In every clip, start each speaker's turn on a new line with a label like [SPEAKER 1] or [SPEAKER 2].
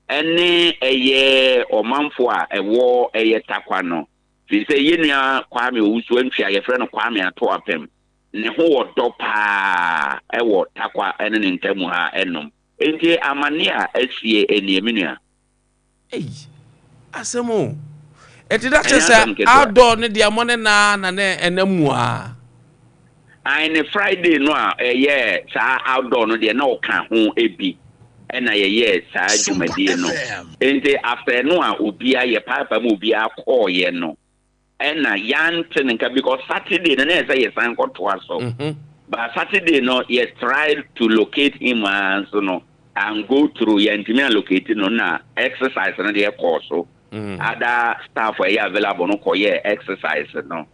[SPEAKER 1] Ɛne ɛyɛ ɔmanfoɔ a ɛwɔ ɛyɛ Tarkwa no, firi sɛ yɛn nua Kwame Owusu Antwi a yɛfrɛ no Kwame Atoapem, ne ho wɔ dɔ paa ɛwɔ Tarkwa ɛne ne ntamu ha ɛnom. Enti amane a asie nie, me nua.
[SPEAKER 2] Ei, asɛm o. Enti na kyerɛ
[SPEAKER 1] Ɛnyɛ asɛm
[SPEAKER 2] sɛ
[SPEAKER 1] ketewa.
[SPEAKER 2] outdoor no deɛ mo ne naa na na ɛnam mu aa.
[SPEAKER 1] Ae ne Friday no a yɛyɛɛ saa outdoor no deɛ na ɔka ho bi ɛna yɛyɛɛ saa
[SPEAKER 3] Sompa
[SPEAKER 1] dwumadie no.
[SPEAKER 3] FM.
[SPEAKER 1] Enti after ɛno a obiara yɛpaepae mu obiara kɔɔeɛ no ɛna yɛante ne nka because Saturday no na ɛsɛ sɛ yɛsan kɔtoa so. But Saturday no yɛ tried to locate him ara nso no and go through yɛantumi anlocate no na exercise no deɛ kɔɔ so. Other staff a ɛyɛ available no kɔyɛɛ exercise no.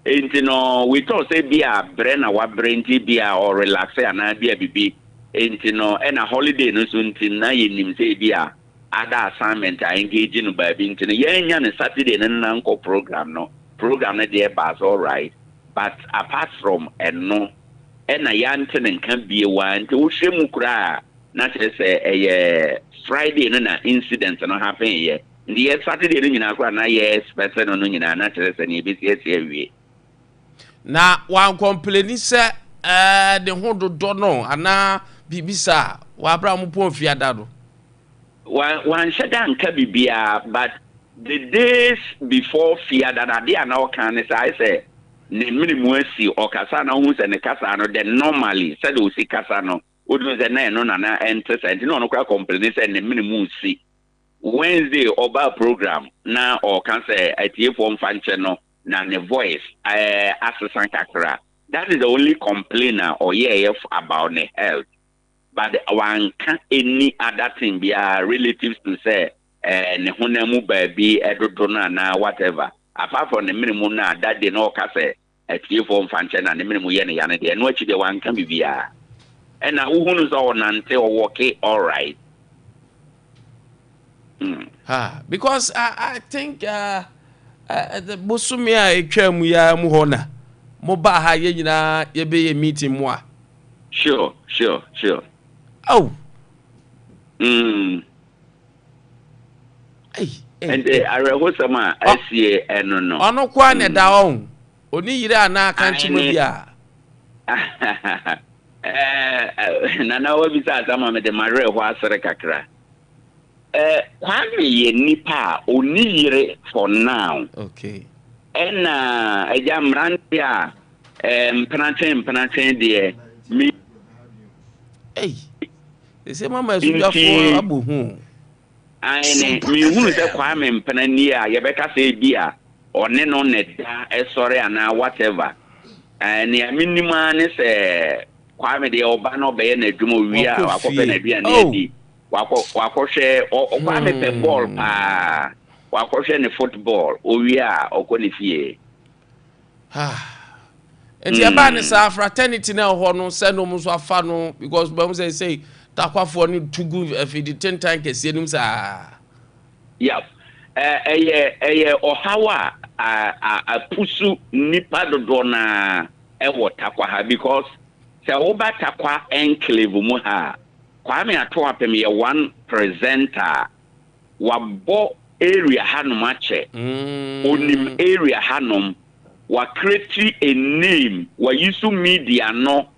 [SPEAKER 1] Enti no we thought sɛ ebia brɛ na wabrɛ nti ebia ɔrelaxe anaa ebia biribi nti no ɛna holiday no nso nti na yɛnim sɛ ebia other assignment a engage no baabi nti no yɛannya no Saturday no na nkɔ program no. Program no deɛ baa so alright but apart from ɛno ɛna yɛante ne nka bio ara nti wohwɛ mu koraa a na kyerɛ sɛ ɛyɛ Friday no na incident no happen yɛ. Nti yɛ Saturday no nyinaa koraa na yɛ expect no no nyinaa na kyerɛ sɛ nea ebesi asi awie.
[SPEAKER 2] Na wankɔmpleni sɛ ɛɛ ne ho dodɔ no anaa biribi saa wɔ abere a wɔpɔn fiada no?
[SPEAKER 1] Wa wanhyɛ da anka biribiara but the days before fiada no adeɛ a na ɔka ne sɛ ayɛ sɛ ne mene mu asi, ɔkasa na wohu sɛ ne kasa no the normally sɛdeɛ ɔsi kasa no wotumi sɛ na ɛno na na ɛnte saa nti na ɔno koraa kɔmpleni sɛ ne mene mu resi. Wednesday ɔbaa program na ɔɔka sɛ atiefoɔ mfa nkyɛ no na ne voice ɛɛ asesa kakra that is the only complain a ɔyɛɛyɛ about ne health but wanka any other thing biara relatives to sɛ ɛɛ ne honam mu baabi ɛdodo no anaa whatever apart from ne mene mu no a that day na ɔka sɛ atiefoɔ mfa nkyɛ na ne mene mu yɛ ne ya no deɛ ɛno akyi deɛ wanka biribiara ɛna wohunu sɛ ɔnante ɔwɔke alright.
[SPEAKER 2] Ha, because I think bosome a etwa mu ya mu hɔ na mo ba ha yɛ nyinaa yɛbɛyɛ meeting mu a.
[SPEAKER 1] Sure.
[SPEAKER 2] Oh.
[SPEAKER 1] Nti awerɛhosɛm a asie ɛno no.
[SPEAKER 2] Ɔno koa na ɛda hɔ o. Ɔni yere anaa kankyema bi a.
[SPEAKER 1] Nana wabisa asɛm a mede m'awerɛho asere kakra. Kwame yɛ nipa a ɔni yere for now. Ɛna agya mmerante a mpenatwe mpenatwe deɛ me.
[SPEAKER 2] Ei, ɛsɛ mama asudwafoɔ abɔ hu.
[SPEAKER 1] Aane, menhunu sɛ Kwame mpena nie a yɛbɛka sɛ ebi a ɔne no na ɛda sɔre anaa whatever. Nea menim ara ne sɛ Kwame deɛ ɔba na ɔbɛyɛ n'adwuma owie a wakɔpɛ n'aduane adi, wakɔ wakɔhwɛ Kwame pɛ bɔɔl paa, wakɔhwɛ ne football owie a ɔkɔ ne fie.
[SPEAKER 2] Nti ɛbaa ne saa fraternity na ɛwɔ hɔ no sɛ na wɔn nso afa no because bɛn sɛ sɛ takwafoɔ no tu gu afidi tentan kɛseɛ no mu saa.
[SPEAKER 1] Yep. Ɛyɛ ɛyɛ ɔhaw a apusu nnipa dodoɔ no ara ɛwɔ Tarkwa ha because sɛ woba Tarkwa enclave mu ha a, Kwame Atoapem yɛ one presenter a wabɔ area hanom akyɛ, onim area hanom, wa create a name, wa use media no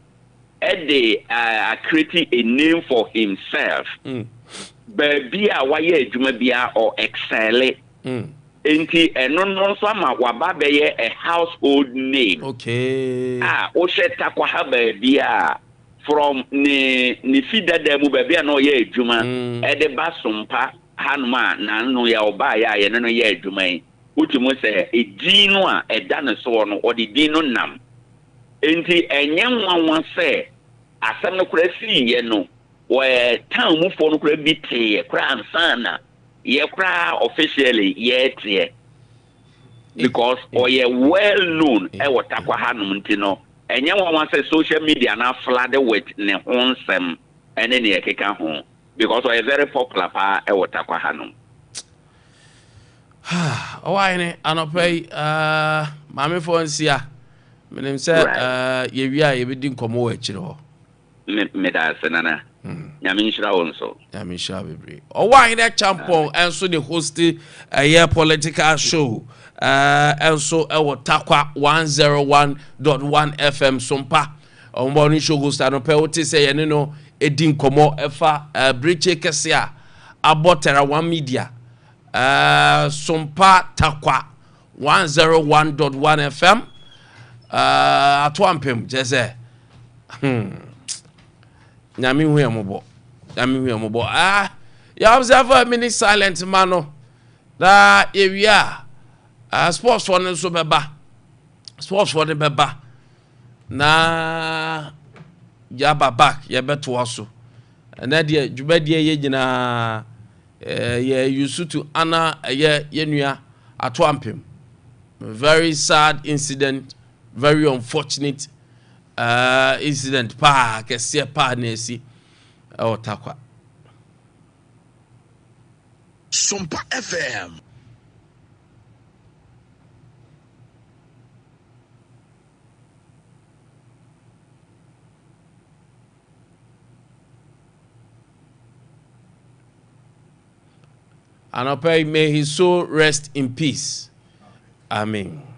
[SPEAKER 1] de a create a name for himself. Baabi a wayɛ adwuma biara ɔ excelle. Enti ɛno no nso ama waba abɛyɛ a household name. A wohwɛ Tarkwa ha baabi a from ne ne fi dada mu baabi a na ɔyɛ adwuma ɛde ba Sompa hanom a n'ano yɛ ɔbaeɛ a yɛne no yɛ adwuma yi, wotumi hu sɛ edin no a ɛda ne soɔ no, ɔde din no nam. Enti ɛnyɛ nwanwa sɛ asɛm no koraa siiɛ no, wɔ town mufoɔ no koraa bi teeɛ koraa ansa na yɛ koraa officially yɛreteɛ because ɔyɛ well known ɛwɔ Tarkwa hanom nti no, ɛnyɛ nwanwa sɛ social media no aflade with ne ho nsɛm ɛne nea ɛkeka ho because ɔyɛ very popular paa ɛwɔ Tarkwa hanom.
[SPEAKER 2] Ɔwɔ ahene anɔpa yi maamefoɔ nsia menim sɛ yɛwie a yɛbɛdi nkɔmmɔ wɔ akyire hɔ.
[SPEAKER 1] Meda ase nana. Nyame nhyira wo nso.
[SPEAKER 2] Nyame nhyira bebree. Ɔwɔ Ahene Champon nso de host ɛyɛ political show nso ɛwɔ Takwa 101.1 FM Sompa. Ɔmo ne show host anɔpɛ wote sɛ yɛne no edi nkɔmɔ ɛfa brekye kɛse a abɔ Tera One Media Sompa Takwa 101.1 FM ato ampem kyerɛ sɛ Nyame hu yɛn mmɔbɔ. Nyame hu yɛn mmɔbɔ. Ah, yɛ observe a minute silent ma no. Na yɛwie a, ah, sports foɔ no nso bɛba. Sports foɔ no bɛba. Na yɛaba back, yɛbɛtoa so. Ɛnɛ deɛ dwumadie yɛ nyinaa eh, yɛ use to ana ɛyɛ yɛn nua ato ampem. Very sad incident, very unfortunate incident paa kɛseɛ paa na esi ɛwɔ Tarkwa.
[SPEAKER 3] Sompa FM.
[SPEAKER 2] Anɔpa yi, may his soul rest in peace. Amen.